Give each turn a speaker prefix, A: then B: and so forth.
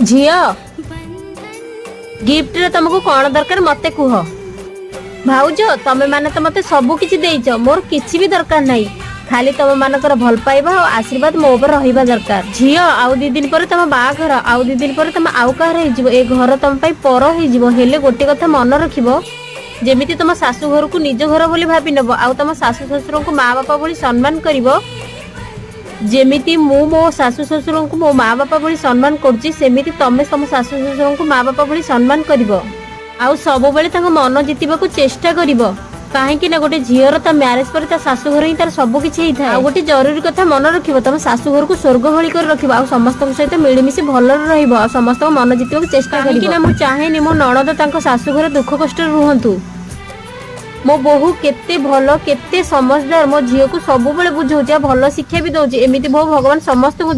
A: ଝିଅ, ଗିଫ୍ଟରେ ତମକୁ କଣ ଦରକାର ମତେ କୁହ। ଭାଉଜ, ତମେ ମାନେ ତ ମତେ ସବୁ କିଛି ଦେଇଛ, ମୋର କିଛି ବି ଦରକାର ନାହିଁ। ଖାଲି ତମ ମାନଙ୍କର ଭଲ ପାଇବା ଆଉ ଆଶୀର୍ବାଦ ମୋ ଉପରେ ରହିବା ଦରକାର। ଝିଅ, ଆଉ 2 ଦିନ ପରେ ତମ ବାହାଘର। ଆଉ 2 ଦିନ ପରେ ତମେ ଆଉ କାହାର ହେଇଯିବ। ଏ ଘର ତମ ପାଇଁ ପର ହେଇଯିବ। ହେଲେ ଗୋଟେ କଥା ମନେ ରଖିବ, ଯେମିତି ତମ ଶାଶୁ ଘରକୁ ନିଜ ଘର ବୋଲି ଭାବି ନବ ଆଉ ତମ ଶାଶୁ ଶ୍ୱଶୁରଙ୍କୁ ମା ବାପା ଭଳି ସମ୍ମାନ କରିବ। ଯେମିତି ମୁଁ ମୋ ଶାଶୁ ଶ୍ୱଶୁରଙ୍କୁ ମୋ ମା ବାପା ଭଳି ସମ୍ମାନ କରୁଛି, ସେମିତି ତମେ ତମ ଶାଶୁ ଶ୍ୱଶୁରଙ୍କୁ ମା ବାପା ଭଳି ସମ୍ମାନ କରିବ ଆଉ ସବୁବେଳେ ତାଙ୍କ ମନ ଜିତିବାକୁ ଚେଷ୍ଟା କରିବ। କାହିଁକି ନା ଗୋଟେ ଝିଅର ତା ମ୍ୟାରେଜ ପରେ ତା ଶାଶୁ ଘର ହିଁ ତାର ସବୁ କିଛି ହେଇଥାଏ। ଆଉ ଗୋଟେ ଜରୁରୀ କଥା ମନେ ରଖିବ, ତମ ଶାଶୁ ଘରକୁ ସ୍ୱର୍ଗ ଭଳି କରି ରଖିବ ଆଉ ସମସ୍ତଙ୍କ ସହିତ ମିଳିମିଶି ଭଲରେ ରହିବ ଆଉ ସମସ୍ତଙ୍କ ମନ ଜିତିବାକୁ ଚେଷ୍ଟା କରିବ। କାହିଁକି ନା ମୁଁ ଚାହେଁନି ମୋ ନଣନ୍ଦ ତାଙ୍କ ଶାଶୁ ଘରେ ଦୁଃଖ କଷ୍ଟରେ ରୁହନ୍ତୁ। ମୋ ବୋହୂ କେତେ ଭଲ, କେତେ ସମଜଦାର। ମୋ ଝିଅକୁ ସବୁବେଳେ ବୁଝଉଛି ଆଉ ଭଲ ଶିକ୍ଷା ବି ଦଉଛି। ଏମିତି ବୋହୂ ଭଗବାନ ସମସ୍ତଙ୍କୁ